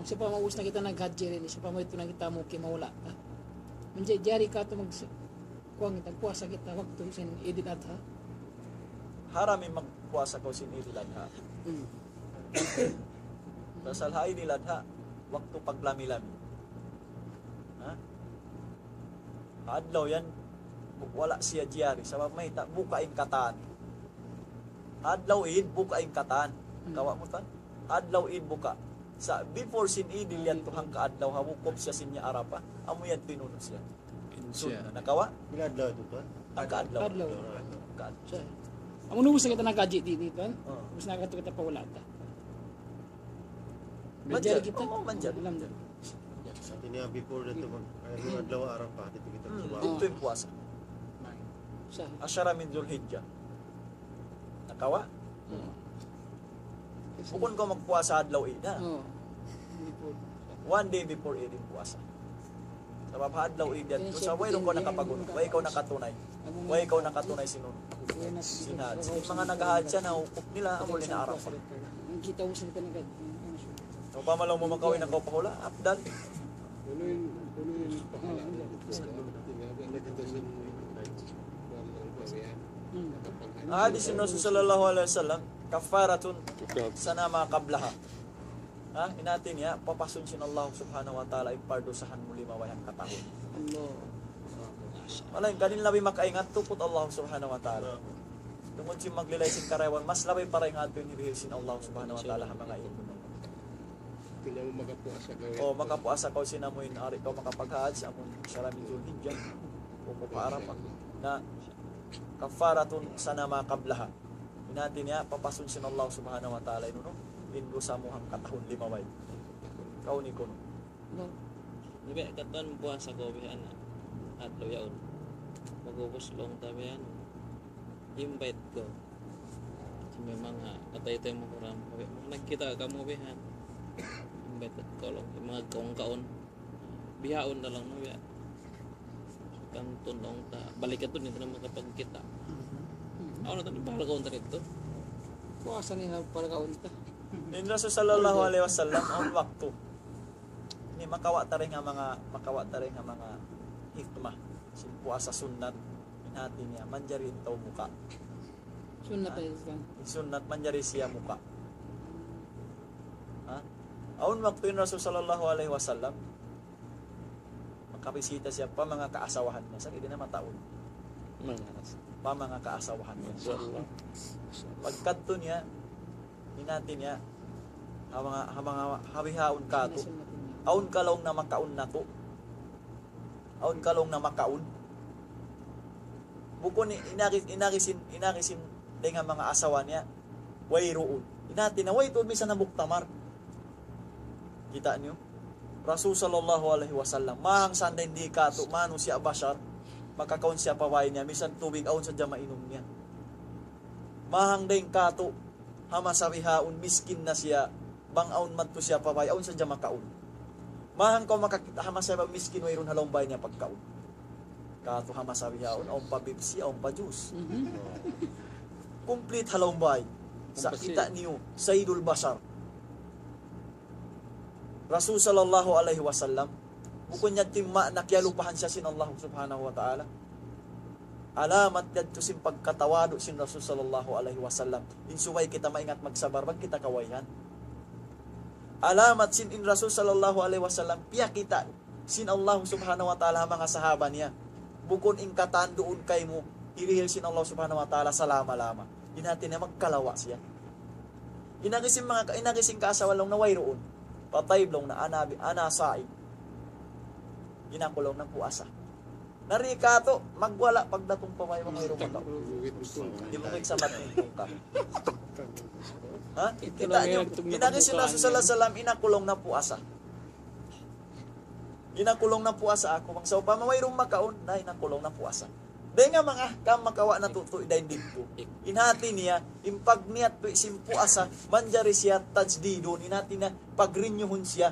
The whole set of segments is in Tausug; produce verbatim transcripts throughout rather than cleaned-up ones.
Sawpama ubus na kita naghajji ini, sawpama itu na kita mukim, mawala' ta. Manjari katu' mag-, kuwan kita, puasa kita waktu sin Idil Adha. Haram in magpuasa kaw sin Idil Adha. Hmm. Pasal ha Idil Adha, waktu paglami-lami. Ha? Ha adlaw yan, bu-, wala' siya jari. Sabab mayta', buka in katan. Ha adlaw Eid, buka in katan. Hmm. Kawa' mu tan? Ha adlaw Eid buka. Sa' before sin Eid, yadtu hangka adlaw, ha wukuf siya sin niya Arafah, amu yadtu in unu siya. Sunnat. Nakawa'? Pila adlaw yadtu, tuwan? Hangka adlaw. Adlaw. Hangka adlaw. Sa-, amu na ubus na kita naghajji di, di, tuwan. Oo. Ubus na katu' kita, pawala' ta. Manjari. Manjari kita. Oo, manjari. Alhamdulillah. Sa' ini yan, before yadtu, mag-, ay, yung adlaw Arafah, yadtu kita Hmm. trabaho. Yadtu in puasa. Sa-, Ashara min Dhul Hijjah. Nakawa'? Oo. Bukun kaw magpuasa adlaw Eid, ha? Oo. One day before Eid in puasa. Sabab ha adlaw Eid yadtu, sa' way kaw nakapagun-, way kaw nakatunay. Way kaw nakatunay sin unu. Sin hajj. Sin manga naghahajj na wukuf nila, amu na in Arafah. Ang kita mo sa kita nagad. So, pamalaw mu makawin na kaw pa hula', afdal. Hmm. Hadis sin Rasul sallallahu alayhi wasallam, kaffaratun sana ma qablaha. Ha, in hati niya, papasun sin Allah subhanahu wa ta'ala in pardusahan mu limabay hangka tahun. Allah. Malayngkan in labi makaingat tuput Allah subhanahu wa ta'ala. Tungud sin maglilay sin karayawan, mas labi pa dayn ha yadtu in hirihil sin Allah subhanahu wa ta'ala ha manga ini. Kailangan makapuasa ka. O, makapuasa kaw sin amu in ari kaw makapaghajj, amu in ashara min Dhul Hijjah. O, pa Arafah. Na, kaffaratun sana ma qablaha. In hati niya, papasun sin Allah subhanahu wa ta'ala in unu, in dusa mu hangka tahun limabay. Kaw ni kunu. No. Nabi, katan puasa kaw bihan na. Adlaw yaun. Mag-ubus laung ta bihan. Invite kaw. Sa' manga kataytay mu kuram. Nabi, nagkita' kamu bihan. Invite kaw laung. Manga kaun-kaun. Bihaun na laung mu bihan. Kantun laung ta. Balik katu' di' na makapagkita'. Awn na ta, bahala kaun ta didtu. Puasa niya para kaun ta. In Rasul sallallahu alayhi wasallam, awn waktu. Ini makawa' ta dayn ha manga, makawa' ta dayn ha manga hikmah. Sin puasa sunnat, in hati niya, manjari in tau muka. Sunnat pa Islam. In sunnat, manjari siya muka. Ha? Awn waktu in Rasul sallallahu alayhi wasallam, makabisita siya pa manga kaasawahan niya. Sa' di' na mataud. Pa manga kaasawahan niya. Pagkadtu niya, in hati niya, ha manga, ha manga, ha bihaun katu'. Awn ka laung na makaun natu'. Awn ka laung na makaun. Bukun in, in agi, in agi sin, in agi sin dayn ha manga asawa niya, wayruun. In hati niya, way tuud misan hambuuk tamar. Kita' niyu? Rasul sallallahu alayhi wasallam, mahang sa' dayn di katu', manusiya' bashar, makakaun siya pa bāy niya, misan tubig awn sadja mainum niya. Mahang dayn katu', ha masa bihaun, miskin na siya, bang awn madtu siya pa bāy, awn sadja makaun. Mahang kaw makakita' ha masa bihaun miskin, wayruun ha lawm bāy niya pagkaun. Katu' ha masa bihaun, awn pa Pepsi, awn pa juice. Complete ha lawm bāy. Sa' kita' niyu, Sayyidul Bashar. Rasul sallallahu alayhi wasallam, bukun niya timma' na kiyalupahan siya sin Allah subhanahu wa ta'ala. Alamat yadtu sin pagkatawadu' sin Rasul sallallahu alayhi wasallam. In subay kita maingat magsabar, bang kita kawayhan. Alamat sin in Rasul sallallahu alayhi wasallam, piyakita' sin Allah subhanahu wa ta'ala ha manga sahaba niya. Bukun in katan duun kaymu, hirihil sin Allah subhanahu wa ta'ala salama-lama. In hati niya magkalawa' siya. In agi sin manga, in agi sin kaasawa laung na wayruun. Patay laung na ana bi, ana sa'im. In aku laung na puasa. Na di katu', magwala' pagdatung pa may mga irong tau. Di' mu kay sabat in tungka. Ha? Kita' niyu, in agi sin Rasul sallallahu alayhi wasallam, in aku laung na puasa. In aku laung na puasa aku. Bang sawpama wayruun makaun, na in aku laung na puasa. Dayn ha manga ahkam makawa' natu' tuud dayn didtu. In hati niya, in pagniyat tuud sin puasa, manjari siya tajdidun. In hati niya, pagrinyuhun siya.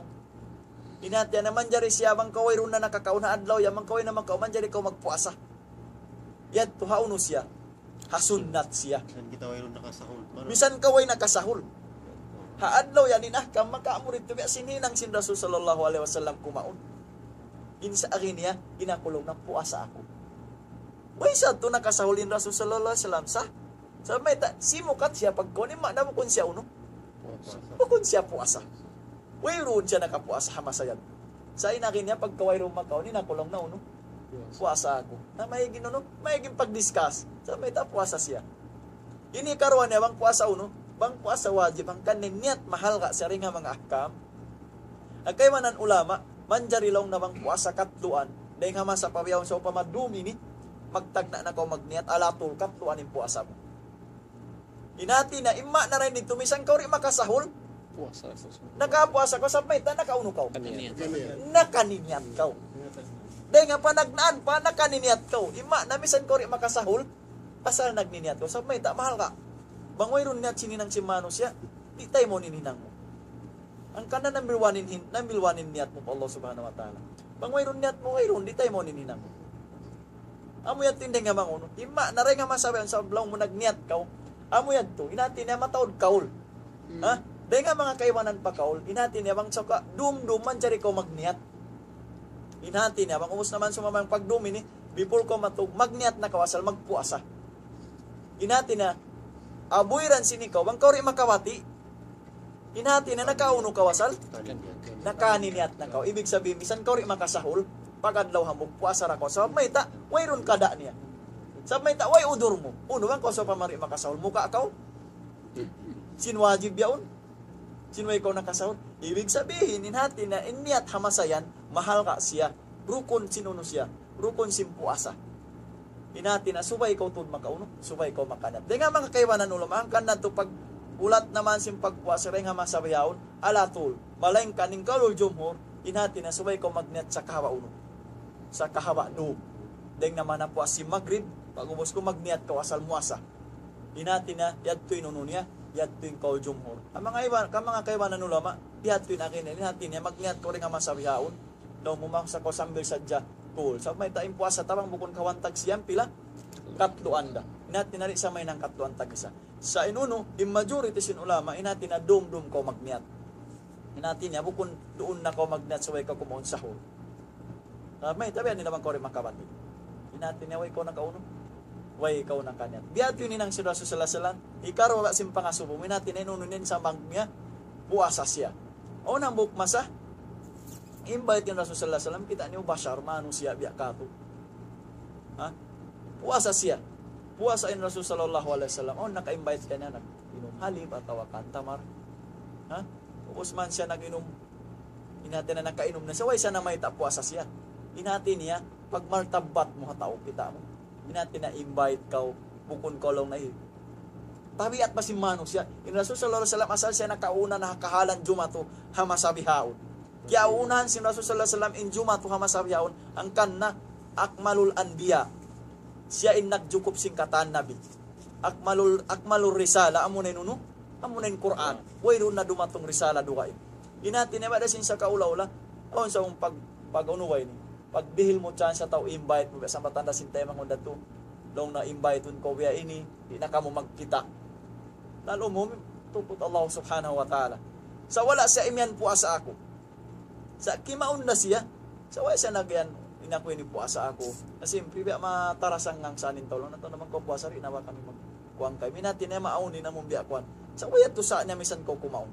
In hati niya, manjari siya, bang kaw wayruun na nakakaun ha adlaw yan, bang kaw way na makaun, manjari kaw magpuasa. Yadtu ha unu siya, ha sunnat siya. Misan kita wayruun nakasahur. Misan kaw way nakasahur. Ha adlaw yan in ahkam makaamur itu biya' sin hinang sin Rasul sallallahu alayhi wasallam kumaun. In sa akin niya, in aku laung niya puasa aku. Way sa tu nakasahul in Rasul sallallahu alayhi wasallam sa. Sa mayta', simukat siya pagkaun, in maana bukun siya unu. Bukun siya puasa. Wayruun siya nakapuasa ha masa yan. Sa in akin niya, pagka wayruun makaun, in aku laung niya unu. Puasa aku. Na maig in unu, maig in pag-discuss. Sa mayta' puasa siya. Ini karuwa niya bang puasa unu, bang puasa wajib, hangkan in niyat mahalga' siya dayn ha manga ahkam. Kaibanan ulama, manjari laung niya bang puasa katluan. Dayn ha masa pa bihaun sawpama dum ini, magtagna' na kaw magniyat, ala tul katluan in puasa mu. In hati niya, in maana dayn didtu, misan kaw di' makasahul. Puasa. Nakapuasa kaw, sabab mayta', nakaunu kaw. Nakaniyat. Nakaniyat kaw. Dayn ha panagnaan pa, nakaniyat kaw. In maana, misan kaw di' makasahul, asal nagniniyat kaw. Sabab mayta', mahalga'. Bang wayruun niyat sin hinang sin manusiya', di' taymaun in hinang mu. Hangkan na number one in hin-, number one in niyat mu pa Allah Subhanahu wa Ta'ala. Bang wayruun niyat mu, wayruun, di' taymaun in hinang mu. Amu yadtu in dayn ha manga unu. In maana dayn ha masa yan, sabab laung mu nagniyat kaw. Amu yadtu, in hati niya mataud kaul. Hmm. Ha? Dayn ha manga kaibanan pa kaul, in hati niya bang sawka, dum-dum manjari kaw magniyat. In hati niya, bang ubus na man sumamang pagdum ini, before kaw matug, magniyat na kaw asal magpuasa. In hati niya, abuiran sin ikaw, bang kaw di' makabati', in hati niya nakaunu kaw asal? Nakaniniyat na kaw. Ibig sabihin, misan kaw di' makasahul, pag-adlaw hambuuk, puasa da kaw. Sabab mayta', wayruun kada' niya. Sabab mayta', way udur mu. Unu bang kaw sawpama di' makasahul, muka kaw? Sin wajib yaun. Sin way kaw nakasahul. Ibig sabihin, in hati niya, in niyat ha masa yan, mahalga' siya. Rukun sin unu siya. Rukun sin puasa. In hati niya, subay kaw tuud makaunu, subay kaw makaniyat. Dayn ha manga kaibanan ulama, hangkan na tu pag-ulat na man sin pagpuasa dayn ha masa bihaun, ala tul. Malaingkan in kaulul jumhur, in hati niya, subay kaw magniyat sa kahaba' unu. Sa kahaba' dum. Dayn na man ha puas sin magrib, pag-ubus ku magniyat kaw asal muasa. In hati niya, yadtu in unu niya, yadtu in kaul jumhur. Ha manga iba-, ha manga kaibanan ulama, yadtu in akin, in hati niya, magniyat kaw dayn ha masa bihaun. Laung mu masa kaw sambil sadja, tul. Sabab mayta' in puasa ta bang bukun kawhaan tag siyam pila? Katluan da. In hati niya di' sa mahinang katluan tag isa. Sa' in unu, in majority sin ulama, in hati niya dum-dum kaw magniyat. In hati niya, bukun duun na kaw magniyat subay kaw kumaun sahur. Ah, mayta' biya' nila bang kaw di' makabati'. In hati niya, way kaw nakaunu. Way kaw nakaniyat. Biya' tu in hinang sin Rasul sallallahu alayhi wasallam. Hikaruwa sin pangasubu. In hati niya, in unu niya, in sambag niya, puasa siya. Awn hambuuk masa, invite in Rasul sallallahu alayhi wasallam, kita' niyu bashar, manusiya' biya' katu'. Ha? Puasa siya. Puasa in Rasul sallallahu alayhi wasallam. Awn naka-invite kaniya, nag-inum halib atawa kan tamar. Ha? Ubus man siya nag-inum, in hati niya nakainum na siya, way siya namayta' puasa siya. In hati niya, pagmartabat mu ha tau, kita' mu. In hati niya invite kaw, bukun kaw laung niya hi. Tabiat ba sin manusiya'? In Rasul sallallahu alayhi wasallam asal siya nakauna na ha kahalan Jumatu ha masa bihaun. Kiyaunahan sin Rasul sallallahu alayhi wasallam in Jumatu ha masa bihaun, hangkan na akmalul anbiya. Siya in nagjukup sin katan Nabi. Akmalul, akmalur risala, amuna in unu? Amuna in Qur'an. Wayruun na dumatung risala dugaing. In hati niya ba da sin sa kaula-ula? Awn sa mung pag, pag unu ba ini? Pag dihil mu chance sa tau invite mu, biya' sambatan da sin taymanghud natu'. Laung niya invite-un kaw biya' ini, di' na kamu magkita'. Lalu mu, tuput Allah subhanahu wa ta'ala. Sa' wala' siya imiyan puasa aku. Sa' kimaun na siya. Sa' way siya nagyan, in aku ini puasa aku. Na simpri biya' matarasang ngang sa' in tau laung natu' na bang kaw puasa di' na ba kami magkuwang kay. In hati niya maawn in amun biya' kuwan. Sa' way yadtu sa' niya misan kaw kumaun.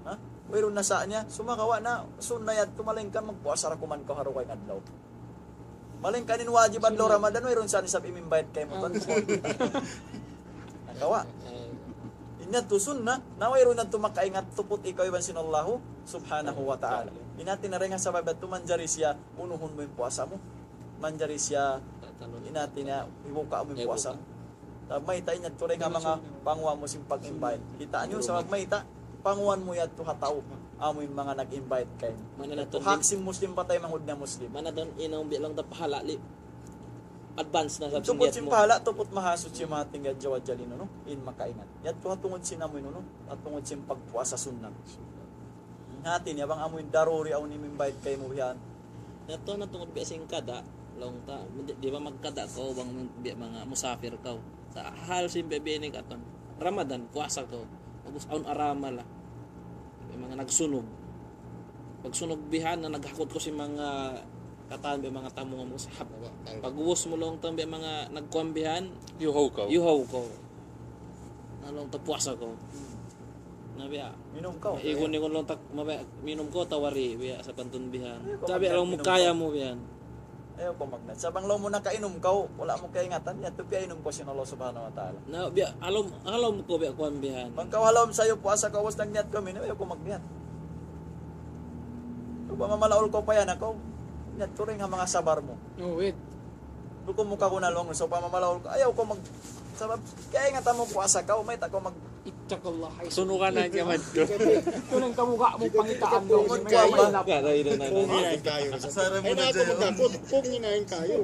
Ha? Wayruun na sa' niya, sumagawa' na, sunnat yadtu malaingkan magpuasa ra kuman kaw ha dugaing adlaw. Malaingkan in wajib adlaw Ramadan, wayruun sa' isab im-invite kaymu tuwan. Nakawa'. In yadtu sunnat, na wayruun yadtu makaingat tuput ikaw iban sin Allahu subhanahu wa ta'ala. In hati niya dayn ha sabab yadtu manjari siya unuhun mu in puasa mu. Manjari siya in hati niya hibuka' mu in puasa mu. Sabab mayta' in yadtu dayn ha manga panguwa' mu sin pag-invite. Kita' niyu sabab mayta', panguwa' mu yadtu ha tau. Amu in manga nag-invite kaymu. Mana na yadtu hak sin Muslim pa taymanghud niya Muslim. Mana doon inaw bilang ta pahala li. Advance na sab sin niyat mu. Tuput sin pahala, tuput mahasuchi, mahatinggi Azza wa Jalla in unu, in makaingat. Yadtu ha tungud sin amu in unu, ha tungud sin pagpuasa sunnat. Hati niya bang amu in daruri awn im-invite kaymu bihan. Yadtu na tungud biya' sin kada', laung ta, di, di' ba magkada' kaw bang biya' manga musafir kaw. Sa' hal sin biya' ini katon. Ramadan, puasa kaw. Pag'ubus awn aramala. Biya' manga nagsunog. Pagsunog bihan na naghakut kaw sin manga katan, biya' manga tamu nga musahap. Pag'ubus mu laung ta biya' manga nagkuan bihan, Yuhaw kaw. Yuhaw kaw. Na laung ta puasa kaw. Na biya'. Minum kaw. Igun-igun laung ta, mabaya', minum kaw atawa di', biya' sapantun bihan. Ayaw kaw magniyat minum kaw. Sa' biya' laung mu kaya mu bihan. Ayaw kaw magniyat. Sa' bang laung mu nakainum kaw, wala' mu kaingatan, yadtu piyainum kaw sin Allah Subhanahu wa Ta'ala. Na, biya', halawm, halawm kaw biya' kuwan bihan. Bang kaw halawm sa' ayaw puasa kaw, ubus nagniyat kaw minum, ayaw kaw magniyat. Sawpama malaul kaw pa yan, kaw, niyat ku dayn ha manga sabar mu. Oh, wait. Duun mu kagunahan laung, sawpama malaul kaw, ayaw kaw mag-, sabab, kaingatan mu puasa kaw, mayta' kaw mag- Ittaqullah. Sunugan na niya man to. Kung kamu ka mo pangitaan mo, Umut may ka ba? Wala na, wala na. Kung hinahin kayo. Sara mo na dyan. Kung hinahin kayo.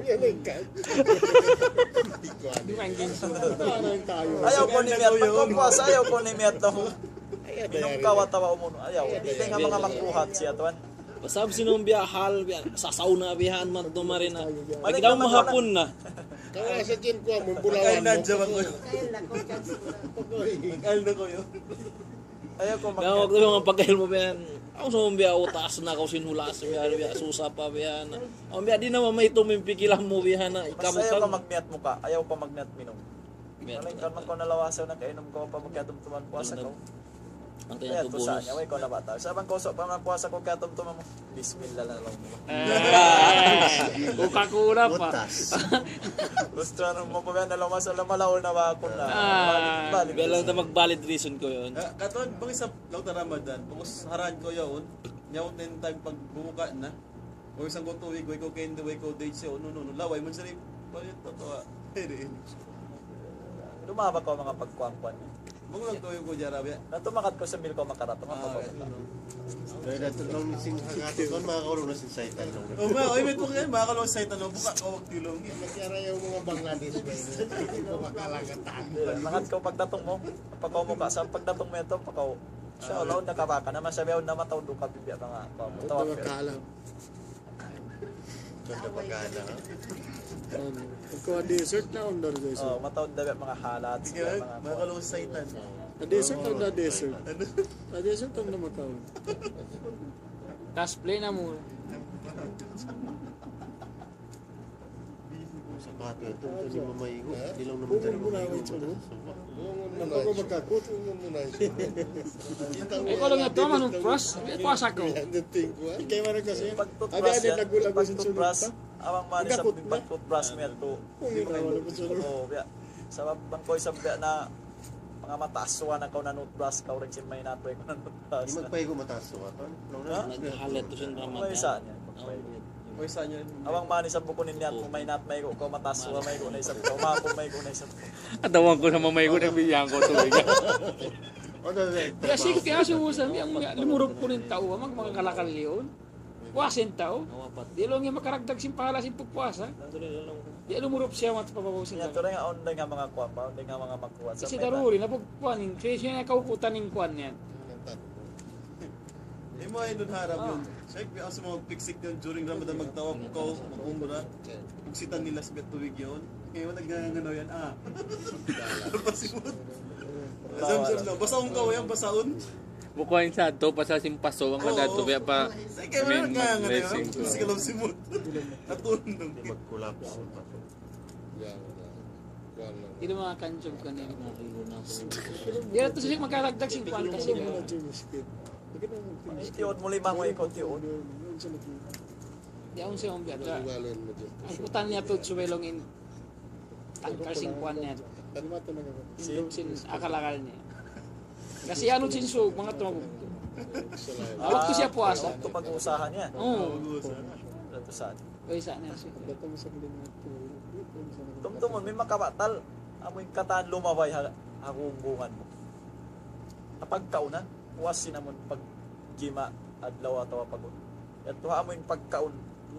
Di ba ang ginsa? Hinahin kayo. Ayaw kaw nimiyat. Pagkapuasa, ayaw kaw nimiyat. Minum kaw atawa umunum. Ayaw. Di' dayn ha manga makruhat siya, tuwan. Pasal sin biya' hal, biya' sasaw na bihan, madtu mari na. Lagi daw mahapun na. Kaya sa gym ko, among bulawan mo. Nag-island na ko yun. Ayaw kaw magniyat. Kaya wag na yung pagkail mu bihan. Awn sa manga biya' utas na kaw sin hulas, biya', biya' susa pa, biya' na. Awn biya' di' na mamahitung in pikilan mu, biya' na. Basta ayaw kaw magniyat muka', ayaw kaw magniyat minum. Malayngkan man kaw nalawasaw na kainum kaw pa magkatumtuman puasa kaw. Ayaw tusa niya, way kaw na bata. Sa' bang kaw sa' pa magpuasa kaw katumtuman mu, Bismillah na laung mu. Ah, Coca-Cola pa. Utas. Gusto na mo pa ba na laung, masa na malaw na ba ako na? Ah. Balik, balik. Biya' laung ta mag-valid reason kaw yan. Ah, katong bang isab laung ta Ramadan, pag'ubus haraan kaw yaun, nyaw ten time pagbuka na. O isang kaw tubig, way kaw candy, way kaw date siya, no, no, no, laway man siya rin. Pwede to, to, ah. Pwede. Dumaba kaw manga pagkuan-kuan. Mangulog kaw yung kudya, Rabia. Natumakat kaw sambil kaw makaratung. Ah, ano? Kaya dati nung sing-, hangati ko, makakulong na sin saytan, no? Oh, ma-, oy, may tukay, makakulong sin saytan, no? Buka kaw, wag tilong. Nagkiyara yung mga Bangladesh, may mga kalagatan. Mangat kaw pagdatung mu, pakaw mu ka, sa' pagdatung mu ito, pakaw. Sa' laung nakabaka na, masabi, "Awn na mataud ka, bibiya' ka nga." Ito, tawag ka. Makalam. Ganda pagkala, ha? Ano? Ikaw, desert na, under desert. Oh, mataud na manga halat, sige, manga makakulong sin saytan. A desert, under desert. Ano? A desert, under mataud. Tas play na mu. Sa kape, ito, ito, di mamaygo. Di lang naman tayo mamaygo. Ako makakut. Ay, ko lang ito, manong pras. Ay, puasa ko. Kaya man kasi, pag-toothbrush yan, pag-toothbrush. Awang mani sa pag-toothbrush mo yan to. Sabab bang kaw isab biya' na manga mataas suga na kaw na-toothbrush kaw, rin sin mahinat way kaw na-toothbrush. Di' magpaygo mataas suga, tol? Ha? Naghalat to sin Ramadan. Way sa niya, magpaygo. Way sa niya. Awang mani sa bukun in niyat mu, mahinat maygo kaw, mataas suga maygo na isab kaw, mahapun maygo na isab kaw. Atawa ku sa mamaygo, nagbibiya' ku tubig. Kasi kaya sumusan, lumurop ku rin tau, mag-, makakalakal yun. Puasa in tau. Di' laung niya makaragdag sin pahala sin pagpuasa. Di' lumurop siya, mat-, pababaw sin. Yan, tuloy nga, awn dayn ha manga kuwan pa, awn dayn ha manga magkuwan. Kasi daruri na pagkuwan, in, kaya siya nakaukutan in kuwan yan. Di' mu ay nun harap yun. Siya, kaya sa mga piksik yun, during Ramadan, magtawaf kaw, mag-umrah. Pagsitan nila sa tubig yun. Ngayon, nagnganganaw yan, ah. Pasimot. Zamzam na. Basaun kaw yan, basaun. Bukuan sa ato, pasal sin paso, ang nadadto, kaya pa, I mean, mag-blessing ko. Sige lang, simot. Atun. Hindi mag-collapse. Yan, yan. Yan lang. Di' na makakanjog ka na yun. Di' na to siya makaragdag sin kuwan kasi. Tiyon mu lima mo ikaw, tiyon. Di' awn siya, ang biya' ka. Ang kutan niya to, suwelong in tangkal sin kuwan niya. Sin, sin akal-akal niya. Kasi ano sin sug, manga tumabugto'. Waktu siya puasa. Waktu pag-uusahan niya. Oo. Pag-uusahan. Pag-uusahan niya siya. Tumtumun, may makabatal. Amu in katan lumabay ha, ha gunggungan mu. Ha pagkaun, ha? Puas sin amun pag-jima' adlaw atawa pag-, yadtu ha amun pagkaun.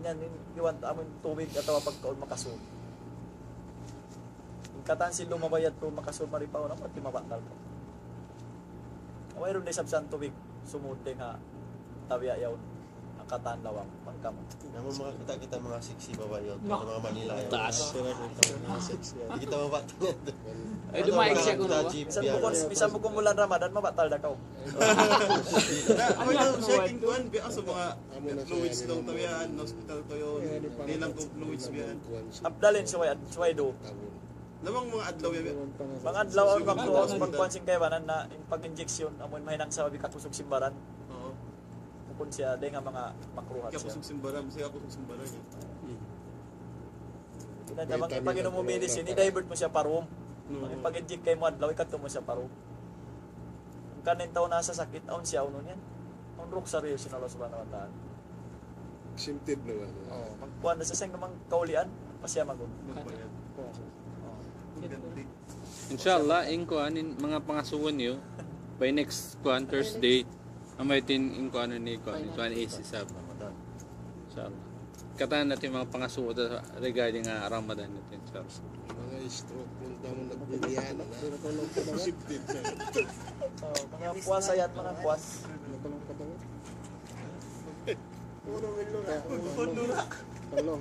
Yan, in, iwan ta amun tubig atawa pagkaun makasud. In katan sin lumabay yadtu makasud mari pa, unu, pati mabatal pa. Wayruun na isab sa tubig sumud dayn ha tabiya' yaun. Ha Katan lawang, pangkam. Namun makakita kita mga sexy babae yun. No. Mga Manila yun. Taas sila ng mga sexy. Hindi kita mabatang yan. Ay, dumaig siya kuno. Jeep Bisan yan. bukun, bisan bukun bulan Ramadan, mabatal da kaw. Ano yung sa akin kuan, biya sa mga fluids daw tayo yan, hospital tayo yun. Nilang kong fluids biya. Abdalin, subay, subay do. Lamang mga adlaw yan. Mga adlaw ang magtuos, magkuhan sin kaibanan na in pag-injection, amun mahinang sa mabika kusog sin baran. Oo. Bukun siya, day nga mga makruhat Kaya siya. Kusog Simbaran, siya Kusog Simbaran yan. Ina, damang pag-inum mo medicine, i-divert mo siya pa room. No. Pag-inject kay mo adlaw, ikadtu mo siya pa room. Ang kanin tao nasa sakit, aun siya, aun yan. Ang ruksa riyo sin Allah Subhanahu wa Ta'ala. Exempted na ba? Oh, magkuhan na sa siyang namang kaulian, pa siya magun. Magbayad. Oh. Ganti. Inshallah, in kuan, in mga pangasuhan niyo, by next kuan, Thursday, amay tin in kuan ni kuan, in kuan is isab. Inshallah. Katan natin mga pangasuhan regarding nga Ramadan natin, inshallah. Mga stroke kung tamo nagbibiyahan na. Positive sa Oh, mga puasa yan, mga puas. Uno, uno.